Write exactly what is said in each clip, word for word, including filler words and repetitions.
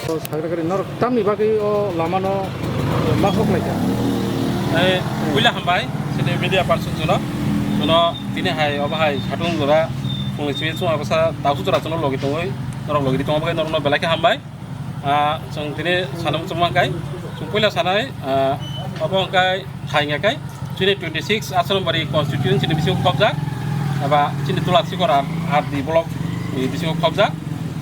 O Sagragari norok tamni bagwi o lamano ma hoklaikha? Eh, puila hambai, sini media person jono, jono tini hai obo hai satung jora, phungni simi chwng abasa dasu jora jono logi tongwi, norok logi tongma bagwi norokno belai khe hambai. Ah, chwng tini sanam chwng mangkai, chwng puila sanai, ah, obo hwnkhe thai hwnkhe chini twenty six Asrambari constituency ni bisingo khobjak, eba chini Tulasikor R-, R D block ni bisingo khobjak,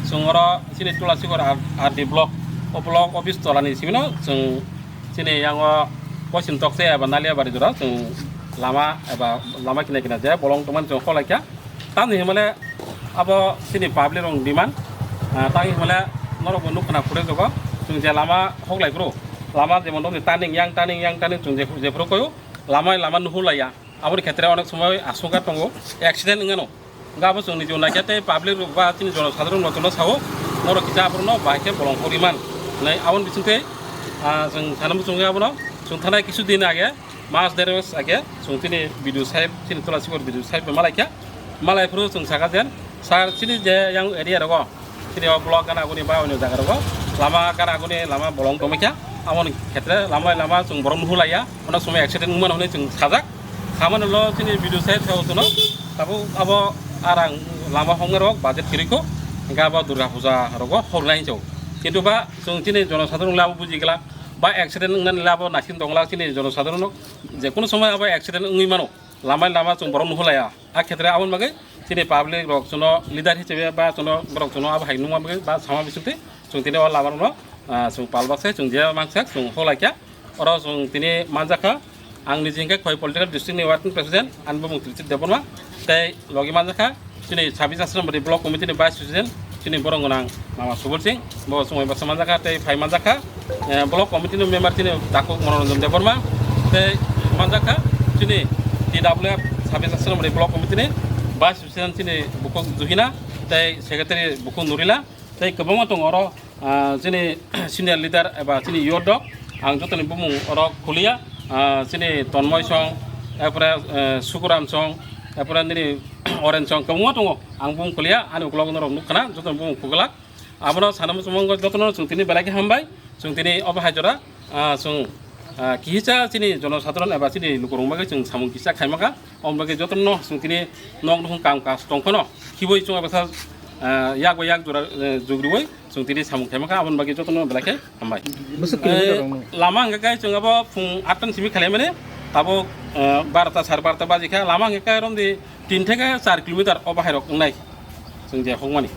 chwng oro chini Tulasikor R-, R D block, o block office tola ni simi no chwng chini yango poisin tokse eba Naliabari jora chwng lama eba lama kina kina je bolong tongmani chwng hoklaikha. Tamni himale abo chini public rok demand, ah, tang himale norok bo nukha na phuru jogo chwng je lama hoklai phuru lama jemon nokni turning yang turning yang turning chwng je, jephuru koyo lama lama nuhulaiya. Aboni khetre onek somoi aswk tongo, accident wngano. Hwnkhe abo chwng niji naikhe tei public rok ba chini jono sadharon rok jono sao, norok kisa aphuru no bahai khe bolong koriman. Nai aboni bisingtwi, ah, chwng sana muchungo abono, chwng thanai kisu din age, mas der mas age, chwng chini B D O saheb, chini Tulasikor B D O saheb bai malaikha. Malai phuru chwng saka jen, sir chini je yang area rogo, chini o block gana guni ba onyo jaga rogo, lama gana guni lama bolong tongmikha. Aboni khetre lama lama chwng borok nuhulaiya, ono somoi accident wngmano hinwi chwng sajak. Hamano lo chini B D O saheb sao jono, tabuk abo arang lama hoknai rok budget kwrwi kho, hwnkhe abo Durga Puja rogo hornai hinwi sao. Kintu ba chwng chini jono sadharon le abo buji glak, ba accident wngnani le abo naising tong glak chini jono sadharon rok, je kunu somoi abo accident wngwi mano, lama lama chwng borok nuhulaiya. A khetre aboni bagwi chini public rok jono leader hisabe ba jono borok jono abo hai nungma bagwi ba sama bisingtwi chwng tini o lama rokno, ah, chwng pal baksa chwng je mangsa chwng hoklaikha. Oro chwng tini manjakha, ang niji hwnkhe Khowai Political District ni Working President, ani bumung Trichit Debbarma, tei logi manjakha chini Sabis Asrambari Block Committee ni Vice President, chini borok gwnang mama Subol Singh, bo chwng bai bwsa manjakha, tei phai manjakha, eh, Block Committee ni member chini Dakhuk Manoranjan Debbarma, tei manjakha chini T W F Sabis Asrambari Block Committee ni Vice President chini bukhuk Juhina, tei Secretary bukhuk Nurila, tei kwbangma tongo oro. Ah, chini senior leader eba chini youth rok, ang jotoni bumung oro khuliya, ah, chini Tonmoi song, erpore, eh, Sukuram song, erpore nini Oren song, kwbangma tongo, ang bumung khuliya, ani ukulok norok nukha na, jotoni bumung khuglak. Abono sana muchungma wngkha jotono chwng tini belai khe hambai, chwng tini obo hai jora, ah, chwng, ah, kihisa chini jono sadharon eba chini lukurok bagwi chwng samung kisa khaimaka. Omo bagwi jotono chwng tini nok nukhung kam kaj tong phano khibui chwng abo sa, ah, yak bai yak jora, eh, jugriui chwng tini samung khaima kha, aboni bagwi jotono belai khe hambai. Bwswk kilometer Eh, rok no? Lama hwnkha khe chwng abo phung atta ni simi khalai mani, tabuk, eh, barota sar barota baji kha, lama hwnkha khe romdi tin theke char kilometer o bahai rok wngnai chwng je hokmani.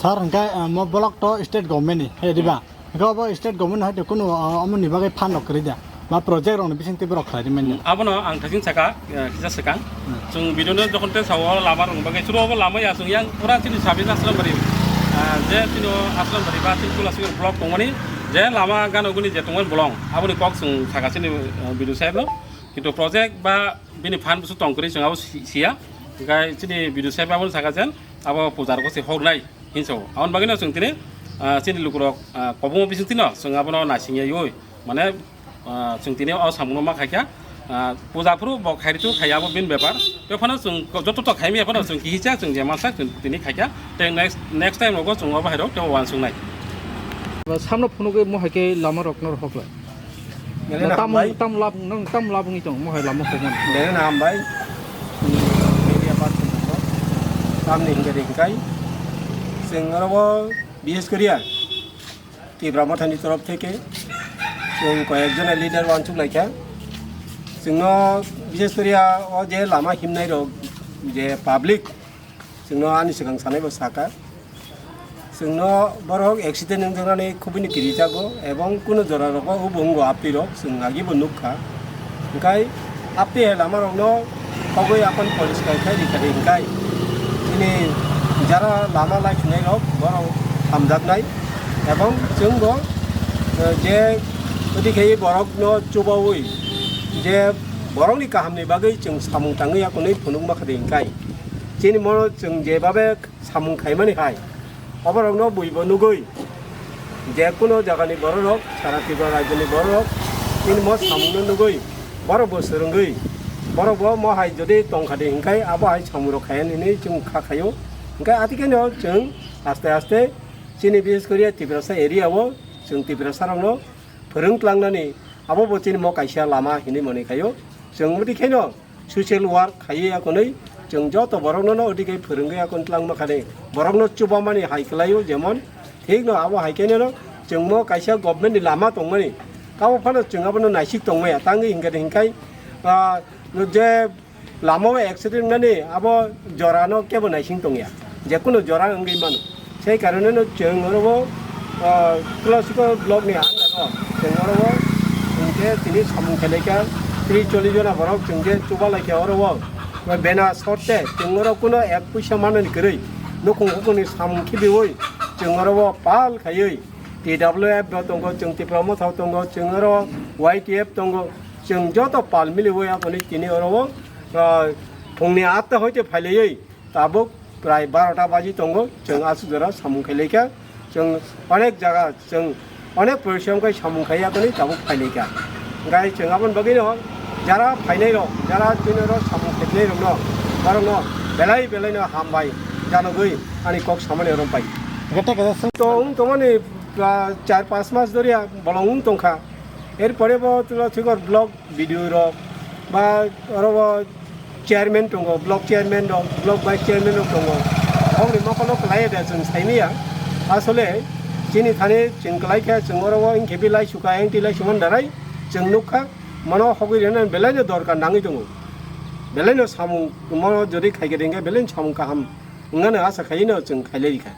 Sir, hwnkhe, eh, mo block to state government ni, he, diba? Hwnkhe obo state government hai de kunu, ah, omo ni bagwi fund rok kwrwi da? Ba project rok ni bising twi borok khlai rimani da? Abono ang thaiching saka, eh, kisa swkang. Hmm. Chwng video no jokhon te sao lama rok bagwi chwro obo lama ya chwng yang pura chini Sabis Asrambari, ah, je chini o Asrambari ba chini Tulasikor block tongmani je lama gana guni je tongmani bolong aboni kok chwng saka chini, eh, video saheb no. Kintu project ba bini fund busu tong kwrwi chwng abo si-, siya. Hwnkhe chini video saheb abono saka jen abo puja rok se hoknai. Hinso, aboni bagwino chwng tini, ah, chini lukurok, ah, kobongma bisingtwino chwng abono naisingya yoi, mane, ah, chwng tini o samungno ma khaikha, ah, puja phuru bo khairitu khaiya abo bini bepar, tei phano chwng ko-, joto to khaimya phano chwng kihisa chwng je mansa chwng tini khaikha, tei next, next time rogo chwng o bahairok tei uansuknai. Samno phunugwi mo hai khe lama rokno hoklai. Belai no Tam, hambai. Tam lab, nang tam lab wngwi tong, mohai lama kokmani. Belai no hambai. Media person rok. Tamni hingke ringkai. Chwng oro bo bises koriya. Tipra Mothani torof theke. Chwng koyek jona leader wansuk laikha. Chwngno bises koriya o je lama himnai rok je public. Chwngno ani swkang sanai bo saka. Chwngno borok accident wngjaknani khubui no kirijago, ebong kuno jora rogo hubungo apirok chwng agi bo nukha. Hwnkhe apti hai lama rokno hogwi aphano poriskar khai rikha de hwnkhe chini jara lama lai thwinai rok borok hamjaknai, ebong chwngbo, eh, je odi khai borokno chubaui je borokni kahamni bagwi chwng samung tangwi akonwi phunukma kha de hwnkhe chini mono chwng jebabe samung khaimani hai. Oborokno buibo nugui, je kuno jagani bororok, sara Tripura rajyoni bororok, chini mo samungno nugui, borokbo swrwngwi, borokbo mo hai jodi tongkha de hwnkhe abo hai samungrok khaiya hinwi chwng kha khaio. Hwnkhe atikeno chwng aste aste Chini bises koriya Tiprasa area o chwng Tiprasa rokno phwrwng tlangnani abo bo chini mo kaisa lama hinwi mani khaio. Chwng mudi khaino social work khaiwi akonwi chwng joto borokno no odi khai phwrwngwi akon tlangma khani borokno chubamani hai kwlaio, jemon thikno abo hai khe no chwng mo kaisa government ni lama tongmani kabo phano chwng abono naisik tongmaya tangwi hinkhe hinkhai, ah, je lama o accident wngnani abo jora no kebo naising tongya, jekunu jora wngwi mano. Sei karone no chwng oro o, ah, Tulasiko block ni under o chwng oro o hwnkhe tini samung khlaikha tris chollish jona borok chwng je chuba laikha oro o bena sorte chwng oro kuno ek puisa manani kwrwi nukhung hukungni samung khibiwi chwng oro o pal khaiwi T W F bo tongo, chwng Tipra Motha tongo, chwng oro Y T F tongo, chwng joto pal miliwi aboni tini oro o, ah, phungni atta hoite phailaiwi tabuk prai barota baji tongo, chwng aswk jora samung khailaikha, chwng onek jaga, chwng onek porishrom khai samung khaiya toni tabuk phailaikha. Gai chwng aboni bagwi no jara phainai rok, jara tini oro samung khainai rok no, borok no belai belai no hambai janogwi ani kok samani oro pai. Gete gete sung- To wng tongmani, ah, char panch mas doriya bolong wng tongkha. Erpore bo Tulasiko block B D O rok ba oro o chairman tongo, block chairman rok, block vice chairman rok tongo. Bongni mokolo kwlai da chwng saimaya. Asole chini thani chwng kwlai khe chwng oro o wngkhe bi lai sukha, engti lai sumani darai chwng nukha. Mono hogwi rwna belai no dorkar nangwi tongo. Belai no samung mono jodi khaikhe hwnkhe belai no samung kaham wngmano asa khaiwi no chwng khailai rikha.